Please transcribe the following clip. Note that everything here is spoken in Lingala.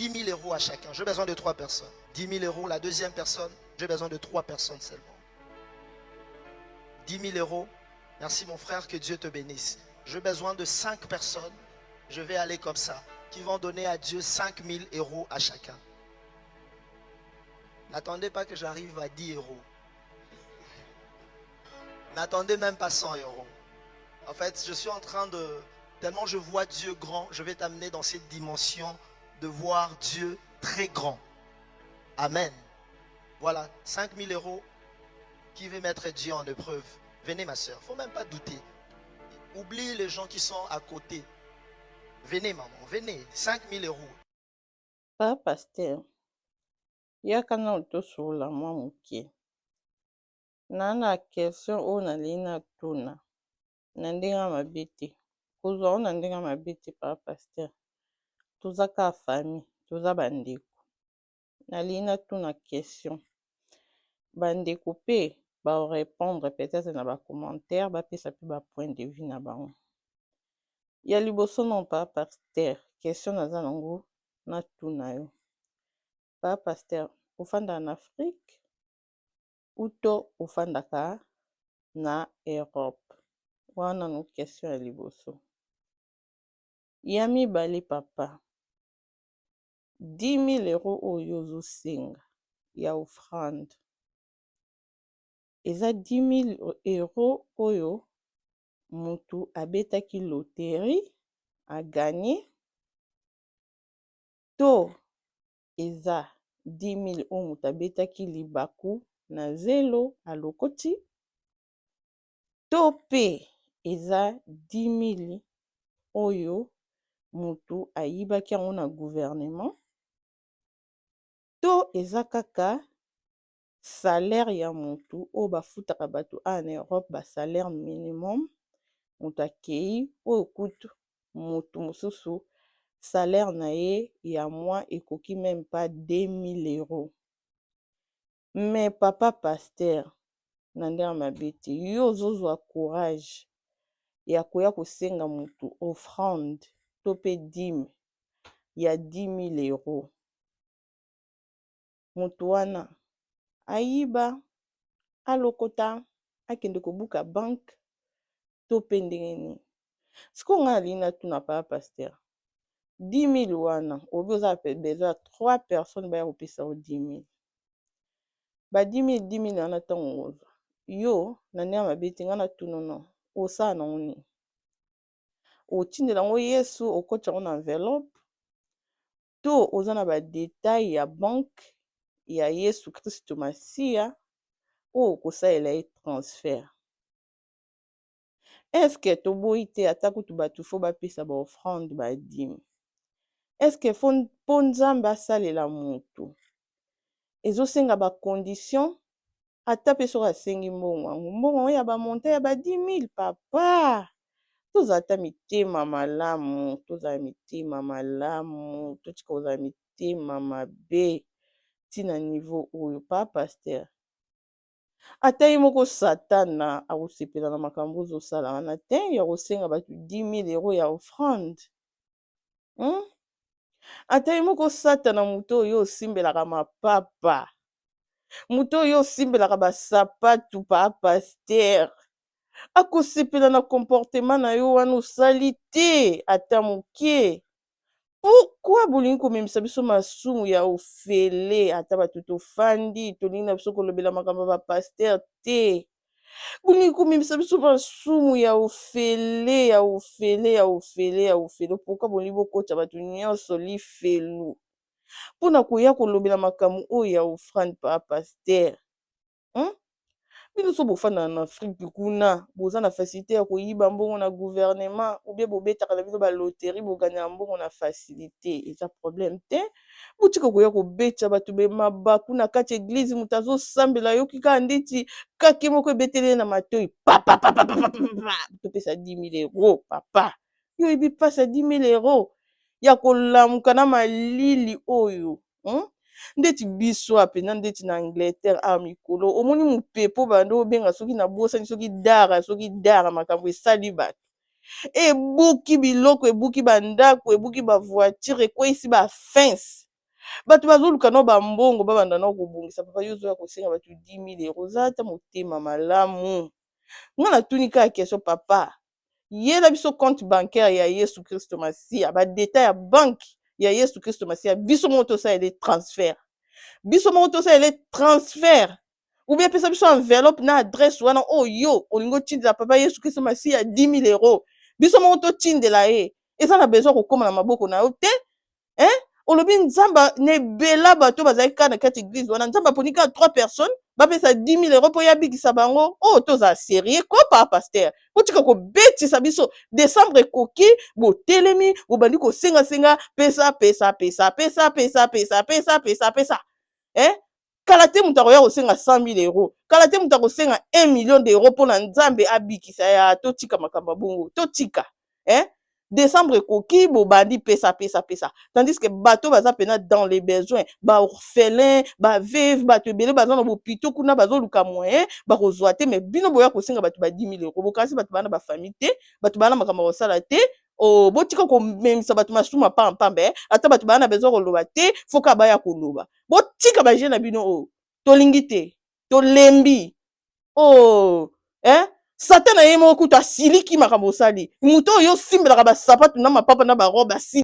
10 000 euros à chacun. J'ai besoin de trois personnes. 10 000 euros, la deuxième personne, j'ai besoin de trois personnes seulement. 10 000 euros. Merci mon frère, que Dieu te bénisse. J'ai besoin de cinq personnes. Je vais aller comme ça. Qui vont donner à Dieu 5 000 euros à chacun. N'attendez pas que j'arrive à 10 euros. N'attendez même pas 100 euros. En fait, je suis en train de... Tellement je vois Dieu grand, je vais t'amener dans cette dimension de voir Dieu très grand. Amen. Voilà, 5000 euros qui veut mettre Dieu en épreuve. Venez ma soeur, faut même pas douter. Oublie les gens qui sont à côté. Venez maman, venez, 5000 euros. Pa pasteur, yaka nanu tosolola mwa moke. Naa na question oyo nalingi natuna na ndenge ya mabe te. Kozwa yango na ndenge ya mabe te papa pasteur. Toza kaka famille, toza bandeko. Nalingi natuna question. Bandeko mpe barépondre peut-être na bacommentaire, bapesa mpe ba point de vue na bango. Ya liboso nanu papa pasteur, question naza nango natuna yo. Papa pasteur, ofandaka na Afrique ou to ofandaka na Europe? Wana nanu question ya liboso. Ya mibale papa, 10 000 euros oyo ozosenga ya offrande, eza 10 000 euros oyo mutu abetaki loterie agagner, to eza 10 000 oyo moto abetaki libaku na zelo alokoti, to mpe eza 10 000 oyo mutu ayibaki yango na gouvernement, to eza kaka salaire ya motu oyo bafutaka bato awa na Europe, basalaire minimum, moto akei oyo kutu motu mosusu salaire na ye ya mois ekoki même pas 2000 euros. Mais papa pasteur, na ndenge ya mabe te, yo ozozwa courage ya koya kosenga motu offrande to mpe dîme ya 10 000 euros, motu wana ayiba, alokota, akende kobuka banque to mpe ndenge nini? Sikoyo ngai nalingi natuna papa pasteur, 10 000 wana obi oza besoin ya trois personnes baya kopesa yo 10 000, ba 10 000, 10 000 wana, ntango ozwa yo na ndenge ya mabe te, ngai natuna no, osala nango nini? Otindela yango Yesu, okotisa yango na enveloppe, to oza na badétails ya banque ya Yesu Kristo Masiya oyo okosalela ye transfert? Est-ce toboyi te, ata kutu bato faut bapesa baoffrande, badîme, est-ce faut mpo Nzambe asalela motu ezosenga bacondition? Ata mpe soki asengi mbongo yango, mbongo yango ya bamontant ya ba 10 000, papa, tozala ata mitema malamu, tozala mitema malamu, totika kozala mitema mabe ntina niveau oyo. Pa pasteur, ata ye moko Satana akosepela na makambo ozosala wana te ya kosenga bato 10 000 euro ya offrande, Ata ye moko Satana, moto oyo osimbelaka mapapa, moto oyo osimbelaka basapatu, pa pasteur, akosepela na comportement na yo wana osali te ata moke. Pourquoi bolingi komemisa biso masumu ya ofele? Ata bato tofandi, tolingi na biso kolobela makambo ya bapasteur te, bolingi komemisa biso masumu ya ofele, ya ofele, ya ofele, ya ofele. Pourquoi bolingi bokota bato nyonso lifelu mpona koya kolobela makambo oyo ya offrande, pa pasteur, Bino so bofandaka na Afrique kuna, boza na facilité ya koyiba mbongo na gouvernement ou bien bobetaka na bino baloterie, boganyaka mbongo na facilité, eza problème te. Botika koya kobetya bato mabaku na kati ya église. Moto azosambela, ayoki kaka ndeti kake moko ebeteli ye na matoi, papapapapapapa, topesa 10 000 euros. Papa, yo oyebi mpasi ya 10 000 euros ya kolamuka na malili oyo, Ndeti biso mpenza, ndeti na Angleterre awa, mikolo omoni mopepo bando obenga, soki nabosani, soki dara, soki dara, makambo esali bato, ebuki biloko, ebuki bandako, ebuki bavoiture, ekweyisi bafence. Bato bazoluka nao bambongo, babanda nao kobongisa. Papa, yo ozoya kosenga bato 10 000 euros, oza ata motema malamu? Nga natuni kaka question. Papa, yela biso compte bancaire ya Yesu Kristo Masiya, badétails ya banque ya Yesu Kristo Masiya. Biso moko tosalela transfert, biso moko tosalela transfert, ou bien pesa biso enveloppe na adresse wana oyo olingi otindela papa Yesu Kristo Masiya 10 000 euros. Biso moko totindela ye, eza na besoin kokóma na maboko na yo te, hein? Olobi Nzambe na ebela bato bazalaki kaka na kati église wana, Nzambe aponi kaka trois personnes bapesa 10 000 euros mpo yabikisa bango. Oyo tozala sérieux ko, pa pasteur. Botika kobetisa biso. Décembre ekoki, botelemi, bobandi kosengasenga: pesa, pesa, pesa, pesa, pesa, pesa, pesa, pesa, pesa, eh? Kala te moto akoya kosenga 100 000 euros, kala te moto akosenga 1 million d'euro mpo na Nzambe abikisa ya. Totika makambo ya bongo, totika, eh? Décembre ekoki, bobandi pesa, pesa, pesa, tandis que bato baza mpena dans les besoins, baorphelin, baveuve, bato ebele baza na bopito kuna, bazoluka moyen bakozwa te. Mais bino boya kosenga bato ba 10 000 euros. Bokasi bato baa na bafamille te, bato baa na makambo ya kosala te. Oh, botika komemisa bato masumu pampamba, eh? Ata bato baa na besoin koloba te, foka baya koloba. Botika bajeu na bino oyo, tolingi te, tolembi. Oh, eh? Satan na ye moko kutu asiliki makambo osali. Moto oyo osimbelaka basapatu na mapapa na barobe asili.